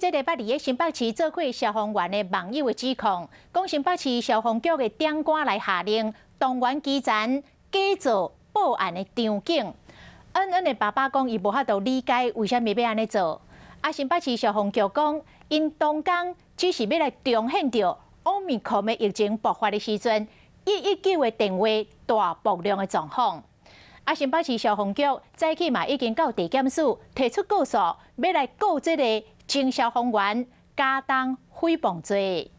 這禮拜二佇新北市做伙消防員的網友的指控，講新北市消防局的長官來下令動員基層假造報案的場景。恩恩的爸爸講，伊無法度理解為啥物欲按呢做。啊，新北市消防局講，𪜶當工只是欲來重現著奧密克戎的疫情爆發的時陣，119的電話大爆量的狀況。啊，新北市消防局早起嘛已經到地檢署提出告訴，欲來告這个前消防員加重誹謗罪。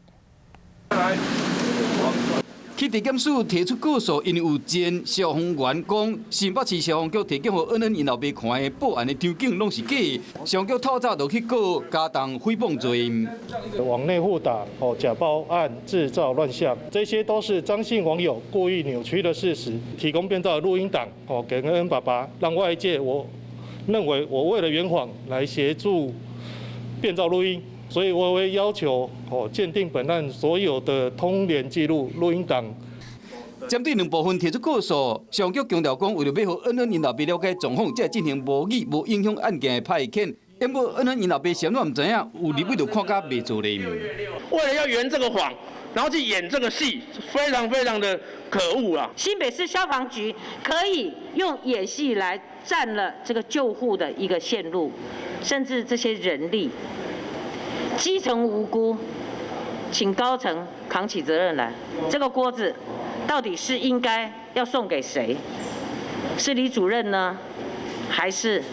去地檢署提出告訴，因為有前消防員講，新北市消防局提供予恩恩𪜶老爸看的報案的場景攏是假的，消防局透早就去告加重誹謗罪。網內互打、哦假報案、製造亂象，這些都是張姓網友故意扭曲的事實，提供編造的錄音檔，哦給恩恩爸爸，讓外界我認為我為了圓謊來協助編造錄音。所以我會要求哦鑑定本案所有的通聯記錄、錄音檔。針對兩部分提出告訴，消防局強調講，為著欲予恩恩𪜶老爸了解狀況，才會進行模擬無影響案件的派遣。不過恩恩𪜶老爸啥攏毋知影，有立委就看甲袂做咧。為了要圓這個謊，然後去演這個戲，非常非常的可惡啊！新北市消防局可以用演戲來佔了這個救護的一個線路，甚至這些人力。基層無辜，請高層扛起責任來。這個鍋子到底是應該要送給誰？是李主任呢，還是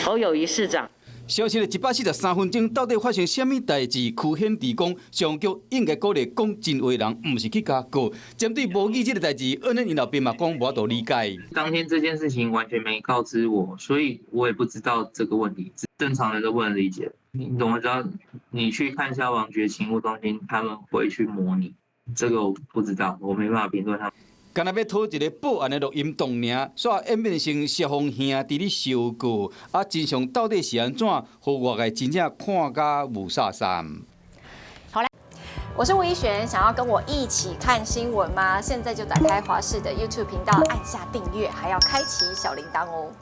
侯友宜市長？消失了143分鐘，到底發生啥物代誌？區顯智講，消防局應該鼓勵講真話人，毋是去共告。針對模擬這个代誌，恩恩𪜶老爸嘛講無法度理解。當天這件事情完全沒告知我，所以我也不知道這個問題。正常人都不能理解。你怎麼知道？你去看消防局勤務中心，他們會去模擬，這個我不知道，我沒辦法評論他們。干焦欲討一个報案的錄音檔爾，煞演變成消防兄弟咧相告，啊，真相到底是按怎？予外界真正看甲霧煞煞。好嘞，我是吳怡璇，想要跟我一起看新聞嗎？現在就打開華視的 YouTube 頻道，按下訂閱，還要開啟小鈴鐺哦。